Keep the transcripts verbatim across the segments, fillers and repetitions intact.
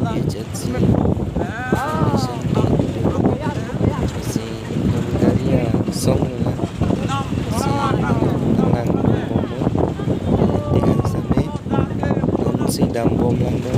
Agency, agency, song lang, si lang bom, tingkan same, non si dam bom lang bom.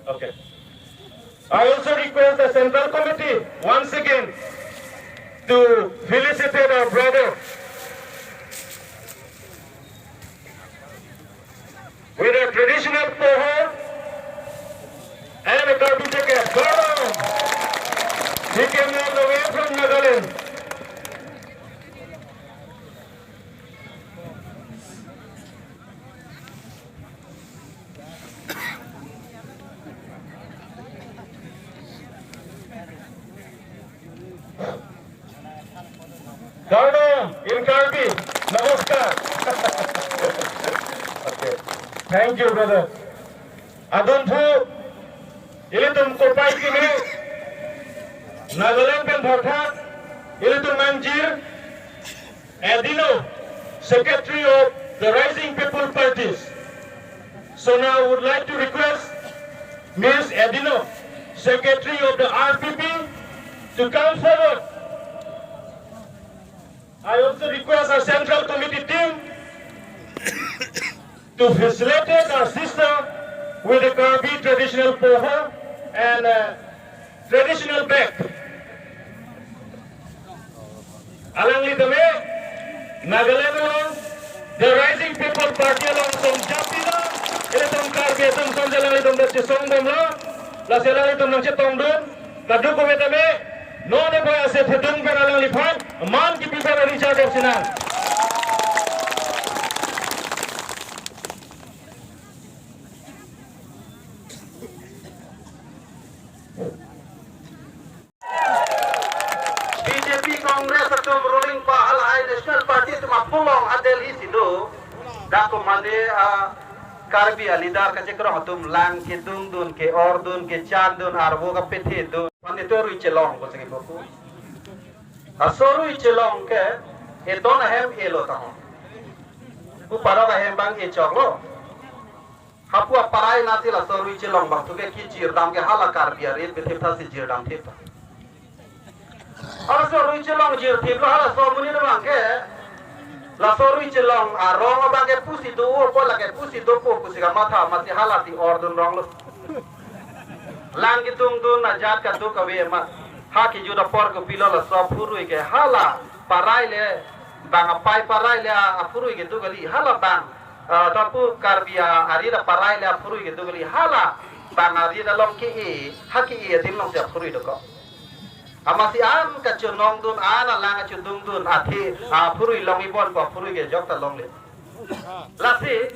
Okay. I also request the Central Committee once again to felicitate our brother with a traditional poho and a Karbi jacket. Kardom! He came all the way from Nagaland. Kardom in Karbi, namaskar. Okay. Thank you, brother. Adunthu, ilitum kopai keme, Nagaland pen bhorthak, ilitum manjir, Edilo, Secretary of the Rising People Parties. So now I would like to request Miss Edino, Secretary of the R P P, to come forward. I also request our Central Committee team to facilitate our sister with the Karbi traditional poho and uh, traditional bag. Alangli tame Nagaland along the Rising People Party along song japila, ilitum Karbi atum song jalang ilitum da chisong bomlo, lasi alanglitum nangchetongdun, kadokave tame non eboy ase thedung pen alangliphan man kipi pen ring chador sinang. B J P Congress atum ruling pa halahai National Party atum apulong a Delhi si do. Dak ko mane a Karbi a leader kachekrong atum lang kedungdun, ke-ordun, kechandun, arvo kapethedun. Mane to rui chelong ko segi boku. Aso rui chelong ke eton ahem elo tangho. Ku parok ahem bang echoklo. Hapu aparai nasi laso rui chelong bang tu ke kijir dam ke hala Karbi arit bithip thasi jir dam thip ta. Halaso rui chelong jir thiplo halaso amonit bang ke. Laso rui chelong arong abang ke pusi do po lake pusi dopo pusi kamatha mati hala ti ordun ronglo. Lang kedungdun ajat kadokave ma. Ha kejut apor kopilo laso aphurui ke hala parai le bang apai parai le aphurui kedo kali hala bang ah, tapu Karbi a arit aparai le aphurui kedo kali hala bang arit along ke-e, ha ke-e adim along si aphurui dokok. Amatsi an kachonongdun an alang achedungdun athe aphurui longji bon ko aphurui kejok ta longle. Lasi